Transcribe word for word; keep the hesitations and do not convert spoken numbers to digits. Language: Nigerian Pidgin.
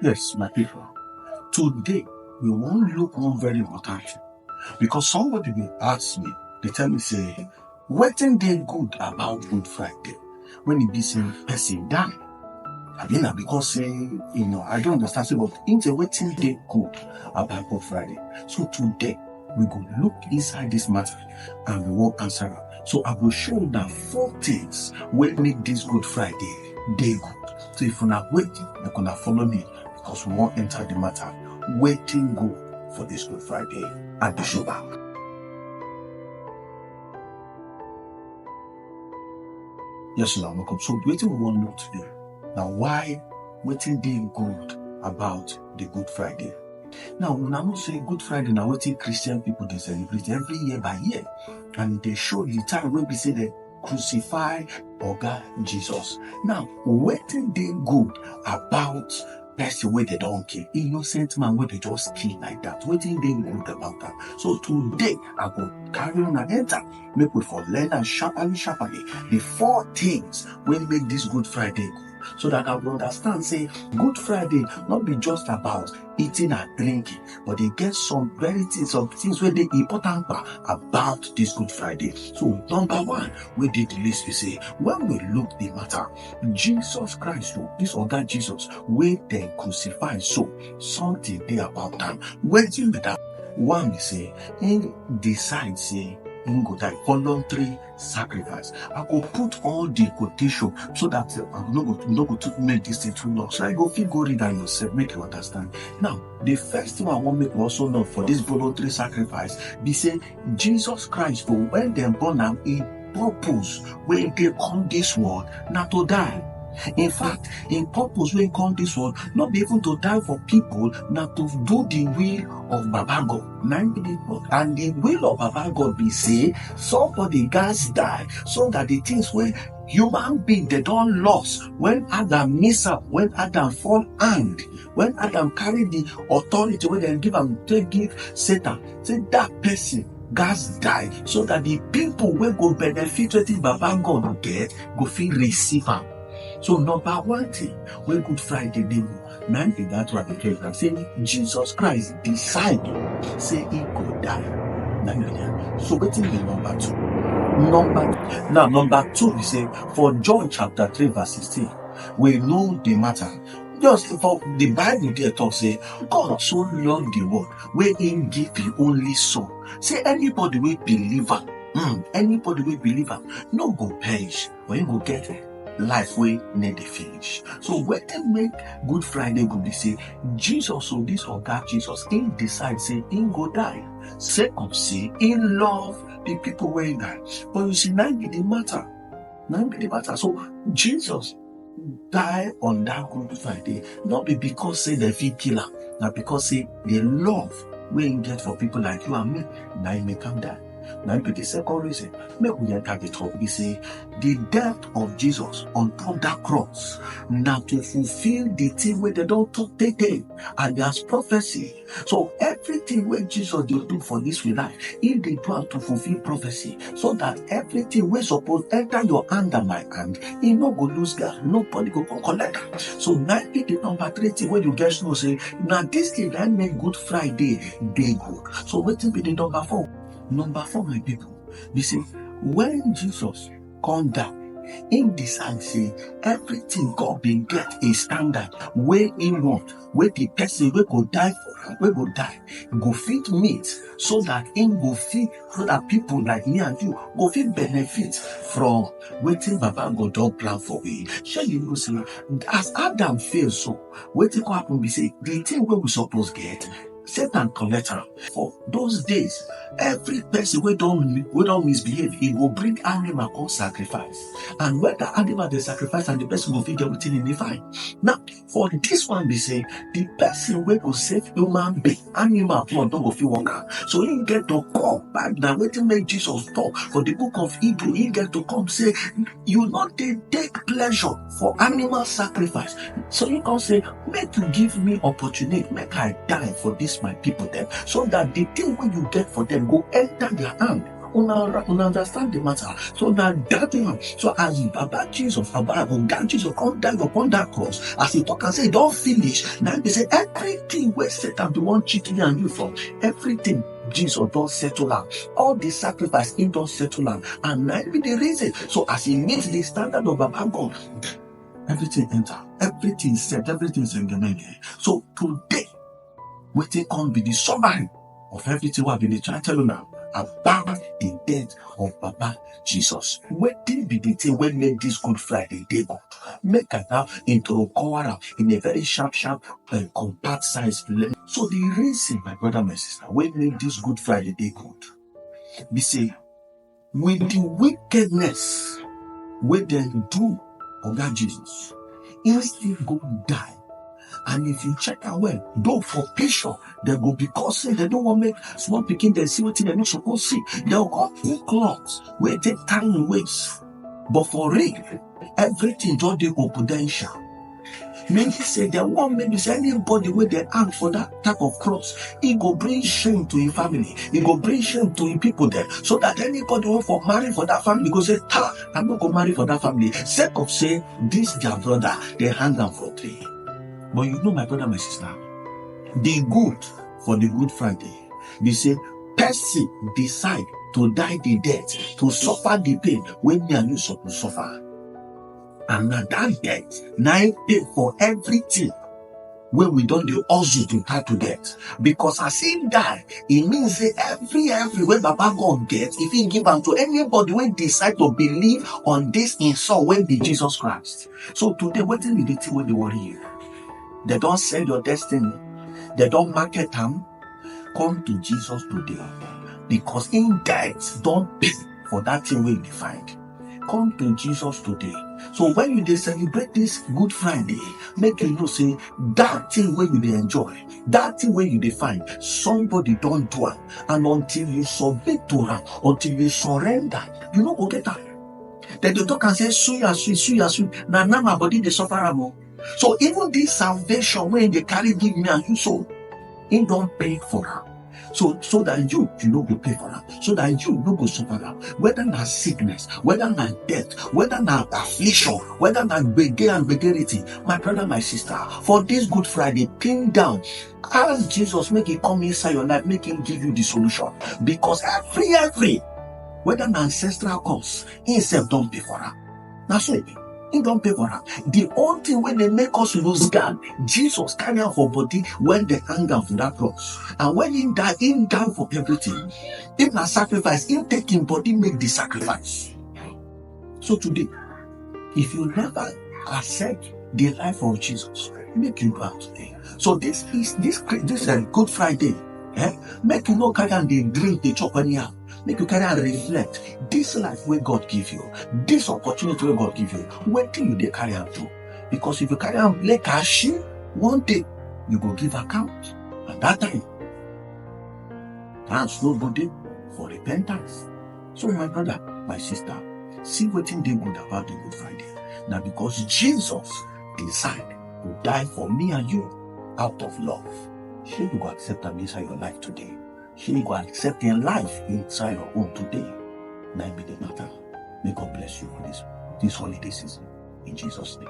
Yes, my people. Today, we wan look one very important thing. Because somebody bin ask me, dey tell me say, wetin dey good about Good Friday when e be say person die? Abi na because say, you know, I don't understand, say, but im say wetin dey good about Good Friday. So today, we go look inside this matter and we wan answer am. So I go show una four things wey make this Good Friday dey good. So if una wait, make una follow me, because we wan enter the matter. Wetin good for this Good Friday? I go show back. Yes, una welcome. So wetin we wan know today na why, wetin dey good about the Good Friday. Now, una know say Good Friday na wetin Christian people dey celebrate every year by year, and e dey show the time wey be say dem crucify Oga Jesus. Now, wetin dey good about person wey dem don kill, innocent man wey dem just kill like that? Wetin dey good about am? So today, I go carry una enter, make we for learn am sharply sharply. The four things wey make this Good Friday good, so that I go understand say Good Friday no be just about eating and drinking, but e get some very things, some things wey dey important about this Good Friday. So number one wey dey the list be say, when we look the matter, Jesus Christ o, this Oga Jesus wey dem crucify so, something dey about am. Wetin be that? One be say, im decide say im go die, voluntary sacrifice. I go put all the quotation so that, uh, I no go, no go too make this thing too long. So I go fit go read am yourself, make you understand. Now, the first thing I wan make we also know for this voluntary sacrifice be say, Jesus Christ o, when dem born am, im purpose wey dey come this world na to die. In fact, im purpose wey come this world no be even to die for people, na to do the will of Baba God. Na im be the, and the will of Baba God be say somebody gats die so that the things wey human being dem don lost when Adam mess up, when Adam fall hand, when Adam carry the authority wey dem give am take give Satan, say that person gats die so that the people wey go benefit wetin Baba God get go fit receive am. So number one thing wey Good Friday dey do, na im be that one I tell una say Jesus Christ decide say he go die. Na im be that. So wetin be number two? Number, now, number two be say, for John chapter three verse sixteen, we know the matter. Just for the Bible there talk say, God so love the world wey im give the only son. Say anybody wey believe am, mm, anybody wey believe am no go perish, but im go get life wey no dey finish. So wetin make Good Friday go be say, Jesus o, this Oga Jesus, im decide say im go die sake of say im love the people wey die. But you see, na im be the matter. Na im be the matter. So Jesus die on that Good Friday, no be because say dem fit kill am, na because say the love wey im get for people like you and me, na im make am die. Na im be the second reason. Make we enter the talk. Be say the death of Jesus on top that cross na to fulfill the thing wey dem don talk tey tey, and as prophecy. So everything wey Jesus dey do for this we life, he dey do am to fulfill prophecy, so that everything wey suppose enter your hand and my hand, e no go lose guard. Nobody go come collect am. So na im be the number three thing wey you get to know say na this thing na im make Good Friday dey good. So wetin be the number four? Number four, my people, be say when Jesus come down, im decide say everything God bin get a standard wey im want, wey the person wey go die for am, wey go die, go fit meet, so that im go fit, so that people like me and you go fit benefit from wetin Baba God don plan for we. Shey you know say as Adam fail so, wetin come happen be say the thing wey we suppose get, Satan collect am. For those days, every person wey don, wey don misbehave, he go bring animal come sacrifice. And when the animal dey sacrifice, and the person go fit get wetin he need find. Now, for this one be say, the person wey go save human being, animal blood no go fit work am. So he get to come back. Na wetin make Jesus talk for the book of Hebrew. He get to come say, you no dey take pleasure for animal sacrifice. So he come say, make you give me opportunity, make I die for this my people dem, so that the thing wey you get for them go enter their hand. Una, una understand the matter. So na that one. So as Baba Jesus, Baba Oga Jesus come die upon that cross, as he talk and say, "Don't finish." Now they say everything where Satan be want cheat me and you from, everything Jesus don't settle am. All the sacrifice he don't settle am. And now be the reason. So as he meets the standard of Baba God, everything enter, everything set, everything is in the name. So today, wetin come be the summary of everything wey I been dey try tell una about the death of Baba Jesus? Wetin be the thing wey make this Good Friday dey good? Make I now intro cover am in a very sharp, sharp, and compact size. So the reason, my brother, my sister, wey make this Good Friday dey good be say with the wickedness wey dem do Oga Jesus, he still go die. And if you check am well, though for picture, they go, because say they don't want make small pikin they see wetin they no suppose see. They go come put cloth wey take tie him waist. But for real, everything just dey confidential. Meaning say they want make say anybody wey they hang for that type of cross, he go bring shame to him family. He go bring shame to him people there. So that anybody wey for marry for that family go say, "Ha, I no go marry for that family." Sake of say this their brother, they hang am for tree. But you know, my brother, my sister, the good for the Good Friday be say person decide to die the death, to suffer the pain wey me and you suppose suffer. And na that death na him pay for everything wey we don dey hustle to tie to death. Because as he die, e mean say every, every wey Baba God get, if he give am to anybody wey decide to believe on this him son wey be Jesus Christ. So today, wetin be the thing wey dey worry you? They don sell your destiny. They don market am. Come to Jesus today, because him death don pay for that thing wey you dey find. Come to Jesus today. So when you dey celebrate this Good Friday, make you know say that thing wey you dey enjoy, that thing wey you dey find, somebody don do am. And until you submit to am, until you surrender, you no go get am. Dem dey talk and say, "Suya sweet, suya sweet." Na now my body dey suffer am o. So even this salvation wey they carry give me and you, so he don pay for am. So, so that you, you no go pay for am. So that you no go suffer am. Whether na sickness, whether na death, whether na affliction, whether na gbege and gbegerity, my brother, my sister, for this Good Friday, pin down. Ask Jesus make he come inside your life, make him give you the solution. Because every, every, whether na ancestral curse, he himself don pay for am. Na so e be. He don pay for am. The only thing wey dey make us lose guard, Jesus carry am for body when they hang am for that cross. And when he die, he die for everything. If na sacrifice, he take him body make the sacrifice. So today, if you never accept the life of Jesus, make you do am today. So this is this cri- this uh, Good Friday, eh? Make you no carry am dey drink, dey chop anyhow. Make you carry am reflect. This life wey God give you, this opportunity wey God give you, wetin you dey carry am do? Because if you carry am like ashi, one day you go give account. And that time, chance no go dey for repentance. So my brother, my sister, see wetin dey good about the Good Friday. Na because Jesus decide to die for me and you out of love. Shey you go accept am inside your life today? Shey you go accept him life inside your own today? Na im be the matter. May God bless you for this, this holiday season. In Jesus' name.